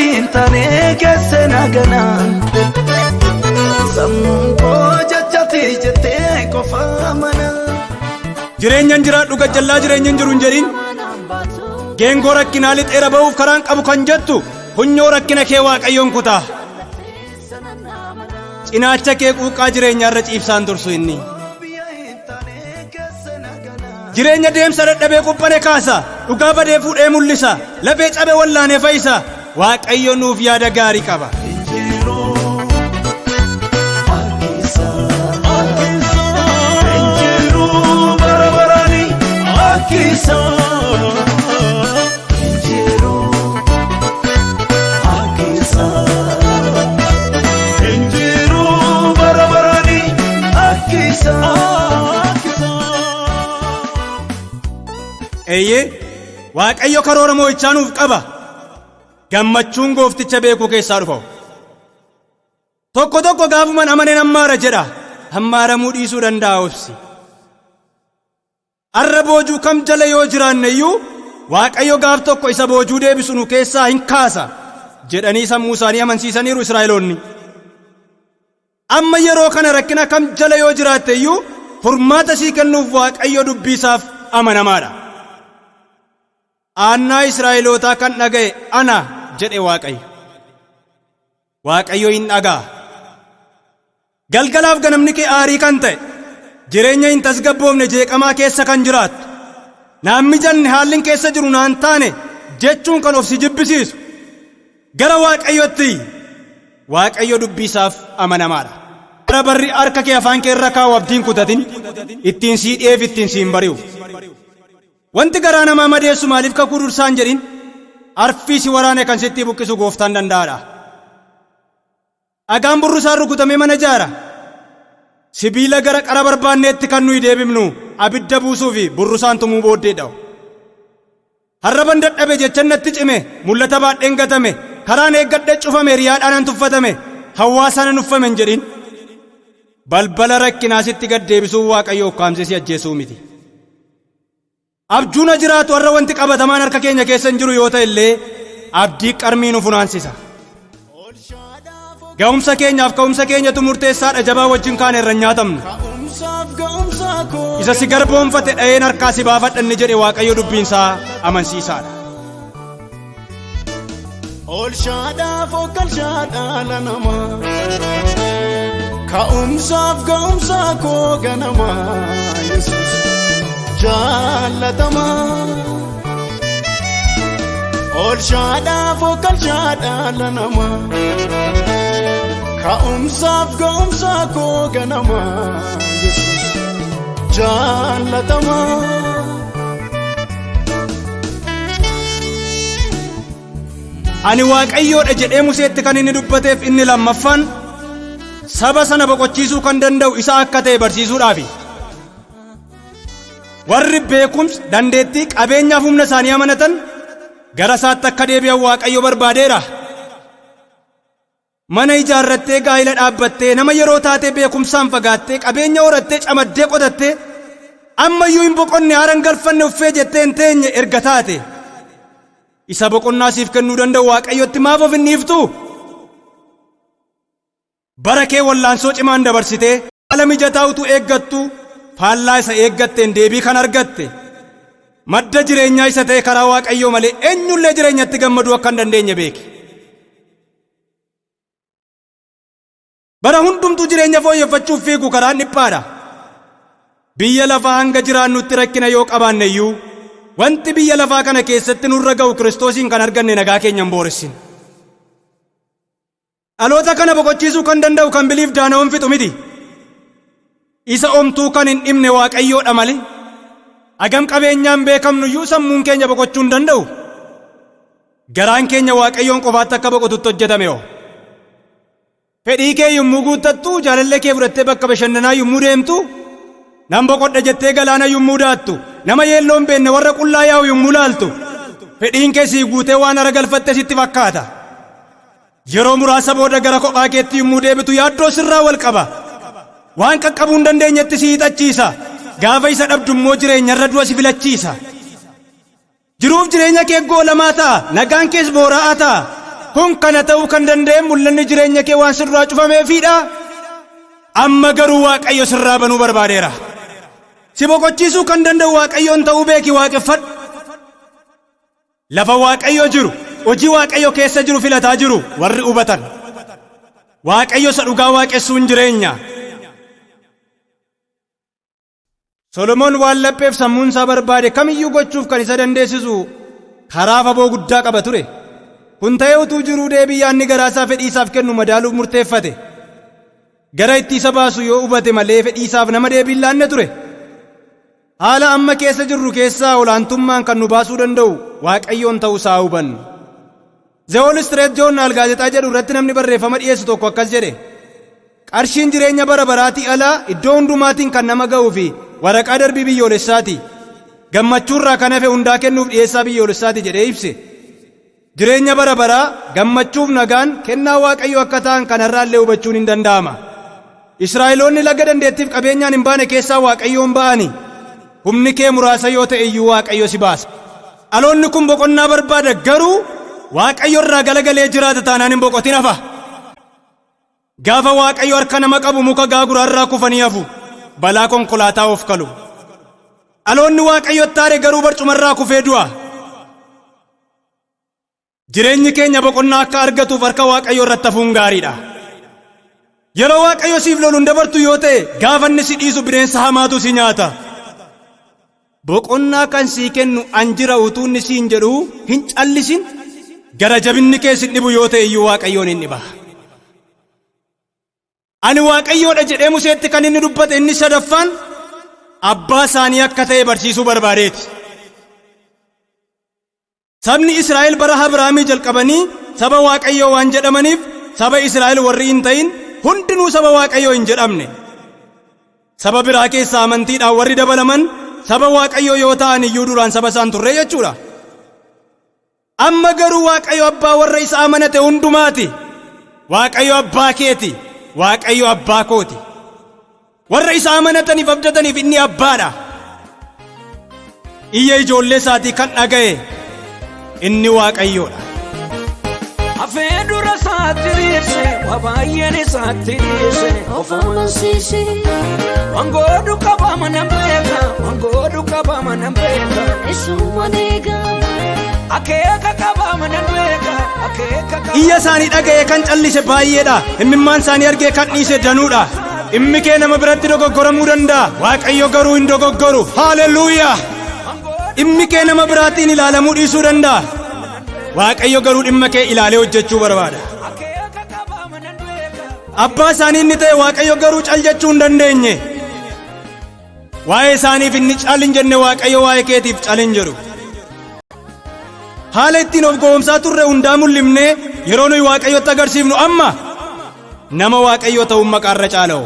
hin taane keessa na gana. Sammuun koo jechati jettee qofa mana. Jireenyan jiraadhu gajjallaa jireenya hin jiru hin jedhin. Geengoo rakkinaa lixeera ba'uuf karaan qabu kan jettu funyoo rakkina kee Waaqayyoon kutaa. Cinaacha kee quuqqaa jireenyaarra ciibsaan tursu inni. Jireenya deemsa dadhabee quphane kaasa, dhugaa badee fuudhee mul'isa, lafee cabe wallaanee fayyisa. Waaqayyo nuuf yaada gaarii qaba. Injiruu bara barani akkisa. Injiruu akkisa. Injiruu bara barani akkisa. Eeyyee, Waaqayyo karoora moo'ichaa nuuf qaba. Gammachuun goofticha beekuu keessaa dhufa. Tokko tokko gaafuman amaneen hammaara jedha. Hammaaramuu dhiisuu danda'a obsi. Arra boojuu kam jala yoo jiraanne iyyuu Waaqayyo gaaf tokko isa boojuu deebisu nu keessaa hin kaasa jedhanii sammuu isaanii amansiisaniiru Israa'eloonni. Amma yeroo kana rakkina kam jala yoo jiraatte iyyuu furmaata sii kennuuf Waaqayyo dubbii isaaf amanamaadha. Aannaa Israa'elootaa kan dhaga'e ana jedhe Waaqayyo. Waaqayyo hin dhaga'a. Galgalaaf ganamni kee aarii kan ta'e, jireenya hin tasgabboofne jeeqamaa keessa kan jiraattu, naan mijanne haalli keessa jiru naan taane jechuun kan of si jibbisiisu, gara Waaqayyotti Waaqayyo dubbii isaaf amanamaadha. Bara barri harka kee afaan kee irra kaa'u abdiin kutatin, ittiin sii dhi'eef ittiin siin bari'u. Wanti garaa namaa madeessu maaliif kakuu dursaan jedhin, arfii si waraane kan sitti buqqisu gooftaan danda'aadha. Dhagaan burrusaan rukutamee mana ijaara. Sibiila gara qara barbaanneetti kan nuyi deebifnu abidda buusuu fi burrusaan tumuu booddeedha. Harraban dadhabe jechan natti cime, mul'ata baadheen gatame, karaan eeggadhe cufame, hiriyaadhaan an tuffatame, hawaasaan an uffame hin jedhin. Balbala rakkinaa sitti gad deebisuun Waaqayyo ukkaamsee si ajjeesuu miti. Abjuun jiraatu har'a wanti qabatamaan harka keenya keessa hin jiru yoo ta'e illee abdii qarmii nu funaansisa. Ga'umsa keenyaaf ka'umsa keenyatu murteessaadha, jabaa wajjin kaane irra hin nyaatamnu. Ka'umsaaf ga'umsa koo. Isa si garboomfate dha'een harkaa si baafadha inni jedhe Waaqayyo dubbiinsaa amansiisaadha. Oolchaadhaaf okkalchaadhaa la namaa. Ka'umsaaf ga'umsa koo ganamaa. Yesuus jaalatamaa. Oolchaadhaaf okkalchaadhaa la namaa. Ka'umsaaf ga'umsa koo ganamaa. Yesuus jaalatamaa. Ani Waaqayyoodha jedhee Museetti kan inni dubbateef inni lammaffaan saba sana boqochiisuu kan danda'u isa akka ta'e barsiisuudhaafi. Warri beekumsa, dandeettii, qabeenyaaf humna isaanii amanatan gara isaatti akka deebi'an Waaqayyo barbaadeera. Mana ijaarrattee, gaa'ila dhaabbattee, nama yeroo taatee beekumsaan fagaattee, qabeenya horattee, camaddee qotattee, ammayyuu hin boqonne haaran galfanne uffee jettee hin teenye erga taate, isa boqonnaa siif kennuu danda'u Waaqayyotti maaf of hin dhiiftu? Bara kee wallaansoo cimaan dabarsitee, haala mijataa utuu eeggattu, faallaa isa eeggatteen deebii kan argatte, madda jireenyaa isa ta'e karaa Waaqayyoo malee eenyullee jireenyatti gammaduu akka hin dandeenye beeki. Bara hundumtuu jireenya fooyyeffachuuf fiigu karaan dhiphaadha. Biyya lafaa hanga jiraannutti rakkina yoo qabaanne iyyuu wanti biyya lafaa kana keessatti nurra ga'u Kiristoosiin kan arganne nagaa keenya hin booressin. Dhaloota kana boqochiisuu kan danda'u kan biliif daana'oon fixu miti. Isa omtuu kan hin dhibne Waaqayyoodha malee. Hagam qabeenyaan beekamnu iyyuu sammuun keenya boqochuu hin danda'u. Garaan keenya Waaqayyoon qofaatti akka boqotutti hojjetame hoo. Fedhii kee yommuu guuttattu, jaalallee kee fudhattee bakka bashannanaa yommuu deemtu, nan boqodha jettee galaana yommuu daattu, nama yeelloo hin beekne warra qullaa yaa'u yommuu laaltu, fedhiin kee sii guutee waan hara galfatte sitti fakkaata. Yeroo muraasa booda gara kophaa keetti yommuu deebitu yaaddoo sirraa wal qaba. Waan qaqqabuu hin dandeenyetti si hiixachiisa. Gaafa isa dhabdu immoo jireenyarra du'a si filachiisa. Jiruuf jireenya kee goolamaa ta'a, nagaan kees booraa'aa ta'a. Kun kana ta'uu kan danda'e mul'anni jireenya kee waan sirraa cufameefiidha. Amma garuu Waaqayyo sirraa banuu barbaadeera. Si boqochiisuu kan danda'u Waaqayyoon ta'uu beeki, waaqeffadhu. Lafa Waaqayyo jiru, hojii Waaqayyo keessa jiru filataa jiru warri hubatan. Waaqayyo isa dhugaa waaqessuun jireenya. Solomoon waan lapheef sammuun isaa barbaade kamiyyuu gochuuf kan isa dandeessisu karaa faboo guddaa qaba ture. Kun ta'ee utuu jiruu deebii yaadni garaa isaa fedhii isaaf kennu madaaluuf murteeffate. Gara itti isa baasu yoo hubate malee fedhii isaaf nama deebii hin laanne ture. Haala amma keessa jirru keessaa olaantummaan kan nu baasuu danda'u Waaqayyoon ta'uu isaa hubannu. The Wall Street Journal gaazexaa jedhu irratti namni barreeffama dhiyeessu tokko akkas jedhe. Qarshiin jireenya bara baraatii alaa iddoo hundumaatiin kan nama ga'uu fi waraqaa darbii biyyoolessaati. Gammachuurraa kan hafe hundaa kennuuf dhiyeessaa biyyoolessaati jedhee ibse. Jireenya bara baraa, gammachuuf nagaan kennaa Waaqayyoo akka ta'an kanarraallee hubachuun hin danda'ama. Israa'eloonni laga dandeettiif qabeenyaan hin baane keessaa Waaqayyoon ba'ani. Humni kee muraasa yoo ta'e iyyuu Waaqayyo si baasa. Dhaloonni kun boqonnaa barbaada, garuu Waaqayyo irraa galagalee jiraata taanaan hin boqotin hafa. Gaafa Waaqayyo harka nama qabu muka gaaguraarraa kufanii hafu, balaa konkolaataa of kalu. Dhaloonni Waaqayyotti aare garuu barcumarraa kufee du'a. Jireenyi keenya boqonnaa akka argatuuf harka Waaqayyoo irratti hafuun gaariidha. Yeroo Waaqayyo siif lolu hin dabartu yoo ta'e, gaafa inni si dhiisu bineensa hamaatu si nyaata. Boqonnaa kan sii kennu an jira utuu inni siin jedhu hin callisin. Gara jabinni kee sin dhibu yoo ta'e iyyuu Waaqayyoon hin dhiba. Ani Waaqayyoodha jedhee Museetti kan inni dubbate inni sadaffaan abbaa isaanii akka ta'e barsiisuu barbaadeeti. Sabni Israa'el bara Abrahaamii jalqabanii saba Waaqayyoo waan jedhamaniif, saba Israa'el warri hin ta'in hundinuu saba Waaqayyoo hin jedhamne. Saba biraa keessaa amantiidhaan warri dabalaman saba Waaqayyoo yoo ta'an iyyuu duraan saba isaan turre jechuudha. Amma garuu Waaqayyo abbaa warra isa amanate hundumaati. Waaqayyo abbaa keeti. Waaqayyo abbaa kooti. Warra isa amanataniif abdataniif inni abbaadha. Iyya ijoollee isaatii kan dhaga'e inni Waaqayyoodha. Hafee dura isaatti dhiise, waa baay'een isaatti dhiise. Of amansiise. Waan godhu qaba nan beeka, waan godhu qaba nan beeka. Isuma eega. Akeeka qaba nan beeka, akeeka qaba. Iyya isaanii dhaga'e kan callise baay'eedha. Imimmaan isaanii argee kan dhiise danuudha. Dhimmi kee nama biratti dogoggoramuu danda'a. Waaqayyo garuu hin dogoggoru. Haaleluyyaa! Dhimmi kee nama biraatiin ilaalamuu dhiisuu danda'a. Waaqayyo garuu dhimma kee ilaalee hojjechuu barbaada. Akeeka qaba nan beeka. Abbaa isaanii inni ta'e Waaqayyo garuu cal jechuu hin dandeenye. Waa'ee isaaniif inni cal hin jenne Waaqayyo waa'ee keetiif cal hin jedhu. Haala ittiin of gowwoomsaa turre hundaa mul'ifnee yeroo nuyi Waaqayyotti agarsiifnu amma nama Waaqayyoo ta'uun maqaarra caala'u.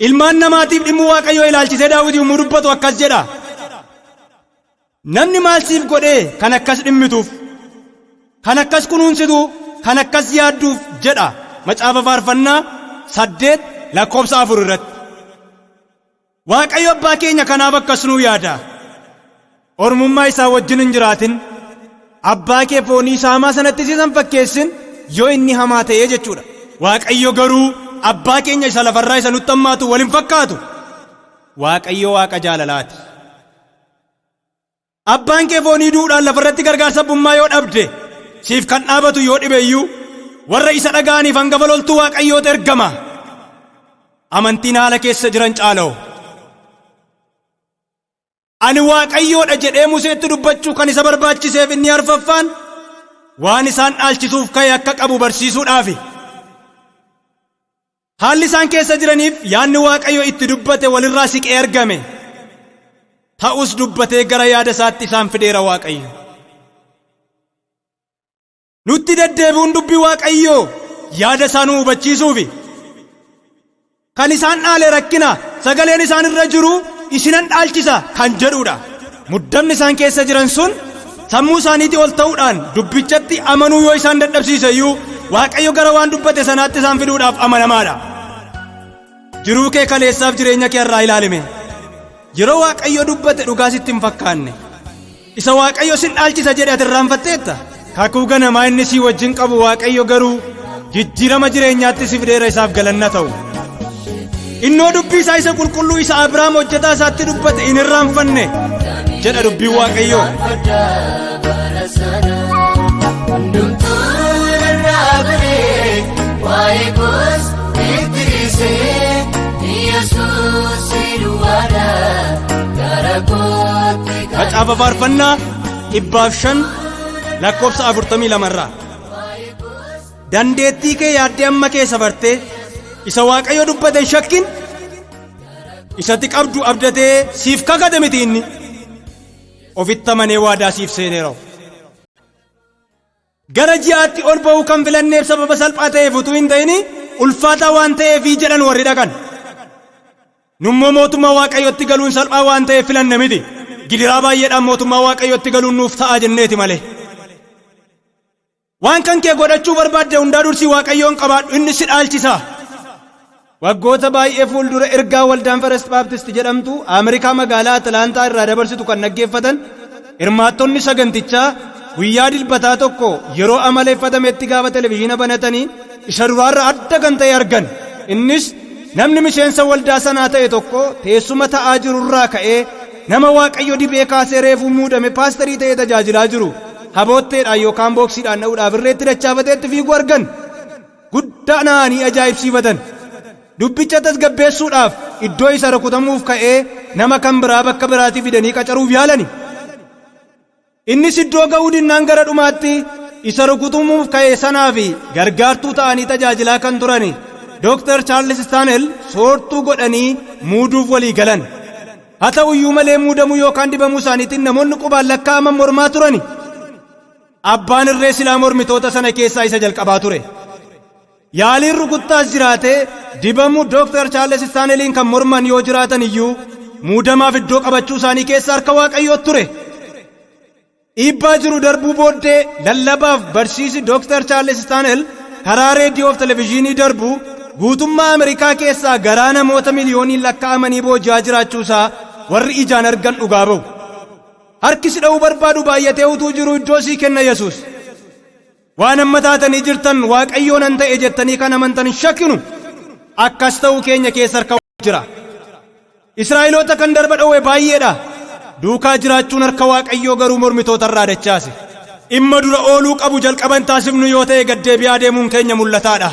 Ilmaan namaatiif dhimmu Waaqayyoo ilaalchisee Daawit yommuu dubbatu akkas jedha. Namni maal siif godhee kan akkas dhimmituuf, kan akkas kunuunsitu, kan akkas yaadduuf jedha Macaafa Faarfannaa 8 lakkoofsa 4 irratti. Waaqayyo abbaa keenya kanaaf akkas nuu yaada. Ormummaa isaa wajjin hin jiraatin. Abbaa kee foonii isaa hamaa sanatti siisan fakkeessin yoo inni hamaa ta'ee jechuudha. Waaqayyo garuu abbaa keenya isa lafarraa isa nutti hammaatu wal hin fakkaatu. Waaqayyo Waaqa jaalalaati. Abbaan kee foonii duudhaan lafarratti gargaarsa abbummaa yoo dhabde, siif kan dhaabatu yoo dhibe iyyuu, warra isa dhaga'aniif hangafa loltuu Waaqayyootu ergama. Amantiin haala keessa jiran caala'u. Ani Waaqayyoodha jedhee Museetti dubbachuu kan isa barbaachiseef inni arfaffaan waan isaan dhaalchisuuf ka'e akka qabu barsiisuudhaafi. Haalli isaan keessa jiraniif yaadni Waaqayyo itti dubbate walirraa siqee argame. Ta'us dubbatee gara yaada isaatti isaan fideera Waaqayyo. Nutti deddeebi'uun dubbii Waaqayyoo yaada isaa nu hubachiisuufi. Kan isaan dhaale rakkina, sagaleen isaan irra jiru isinan dhaalchisa kan jedhudha. Muddamni isaan keessa jiran sun sammuu isaaniitii ol ta'uudhaan dubbichatti amanuu yoo isaan dadhabsiise iyyuu, Waaqayyo gara waan dubbate sanaatti isaan fiduudhaaf amanamaadha. Jiruu kee kaleessaaf jireenya kee irraa ilaalime. Yeroo Waaqayyo dubbate dhugaa sitti hin fakkaanne. Isa Waaqayyo sin dhaalchisa jedhe ati irraanfatteetta. Kakuu ganamaa inni sii wajjin qabu Waaqayyo garuu jijjiirama jireenyaatti si fideera, isaaf galanna ta'u. Innoo dubbii isaa isa qulqulluu isa Abrahaam hojjetaa isaatti dubbate hin irraanfanne jedha dubbiin Waaqayyoo. Bara sana hundumtuu narraa baree, waa'ee koos itti dhiisee, Yesuus duwwaadha gara kootti. Macaafa Faarfannaa 105 lakkoofsa 42 irraa. Dandeettii kee yaaddee amma kee safartee isa Waaqayyo dubbate hin shakkin. Isatti qabdu abdatee siif kakate miti, inni ofitti amanee waadaa siif seeneera. Gara ji'aatti ol ba'uu kan filanneef sababa salphaa ta'eef utuu hin ta'in ulfaataa waan ta'eefii jedhan warri dhaqan. Nummoo mootummaa Waaqayyotti galuun salphaa waan ta'eef filanne miti. Gidiraa baay'eedhaan mootummaa Waaqayyotti galuun nuuf ta'a jenneeti malee. Waan kan kee godhachuu barbaadde hundaa dursii Waaqayyoon qabaadhu, inni si dhaalchisa. Waggoota baay'ee fuuldura ergaa waldaan First Baptist jedhamtu Ameerikaa magaalaa Atlaantaa irraa dabarsitu kan dhaggeeffatan hirmaattonni sagantichaa guyyaa Dilbataa tokko yeroo amaleeffatametti gaafa televizyiina banatanii isa duraarra adda kan ta'e argan. Innis namni miseensa waldaa sanaa ta'e tokko teessuma ta'aa jirurraa ka'ee nama Waaqayyo dibee kaasee reefuu muudame paasterii ta'ee tajaajilaa jiru habootteedhaan yookaan booksiidhaan dha'uudhaaf irreetti dachaafateetti fiiguu argan. Guddaa na'anii ajaa'ibsiifatan. Dubbicha tasgabbeessuudhaaf iddoo isa rukutamuuf ka'ee nama kan biraa bakka biraatii fidanii qacaruuf yaalani. Innis iddoo ga'uu dinnaan gara dhumaatti isa rukutamuuf ka'e sanaa fi gargaartuu ta'anii tajaajilaa kan turani Dr. Charles Stanley soortuu godhanii muuduuf walii galan. Haa ta'u iyyuu malee muudamuu yookaan dibamuu isaaniitiin namoonni qubaan lakkaa'aman mormaa turani. Abbaan irree silaa mormitoota sana keessaa isa jalqabaa ture. Yaaliin rukuttaas jiraatee dibamuu Dr. Charles Stanley'n kan morman yoo jiraatan iyyuu muudamaaf iddoo qabachuu isaanii keessa harka Waaqayyoo ture. Dhiibbaa jiru darbuu booddee lallabaaf barsiisi Dr. Charles Stanley karaa reediyoo fi televezyiinii darbu guutummaa Ameerikaa keessaa garaa namoota miliyooniin lakkaa'amanii booji'aa jiraachuusaa warri ijaan argan dhugaa ba'u. Harki si dha'uu barbaadu baay'atee utuu jiru iddoo sii kenna Yesuus. Waan amma taatanii jirtan Waaqayyoon an ta'e jettanii kan amantan hin shakkinu. Akkas ta'uu keenya keessa harka jira. Israa'eloota kan darba dhowwe baay'eedha. Duukaa jiraachuun harka Waaqayyoo garuu mormitoota irraa dachaase. Dhimma dura ooluu qabu jalqaban taasifnu yoo ta'e gaddeebi'aa deemuun keenya mul'ataadha.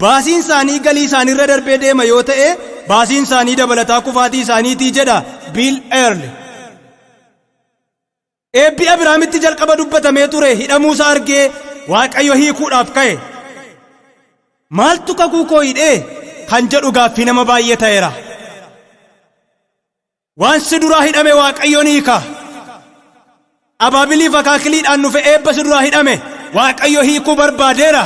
Baasiin isaanii galii isaaniirra darbee deema yoo ta'e baasiin isaanii dabalataa kufaatii isaaniitii jedha Bill Earl. Eebbi Abiraamitti jalqaba dubbatamee ture hidhamuusaa argee Waaqayyo hiikuudhaaf ka'e. Maaltu kakuu koo hidhee kan jedhu gaaffii nama baay'ee ta'eera. Waan si duraa hidhame Waaqayyo ni hiika. Abaabiliif akaakiliidhaan dhufe eebba si duraa hidhame Waaqayyo hiikuu barbaadeera.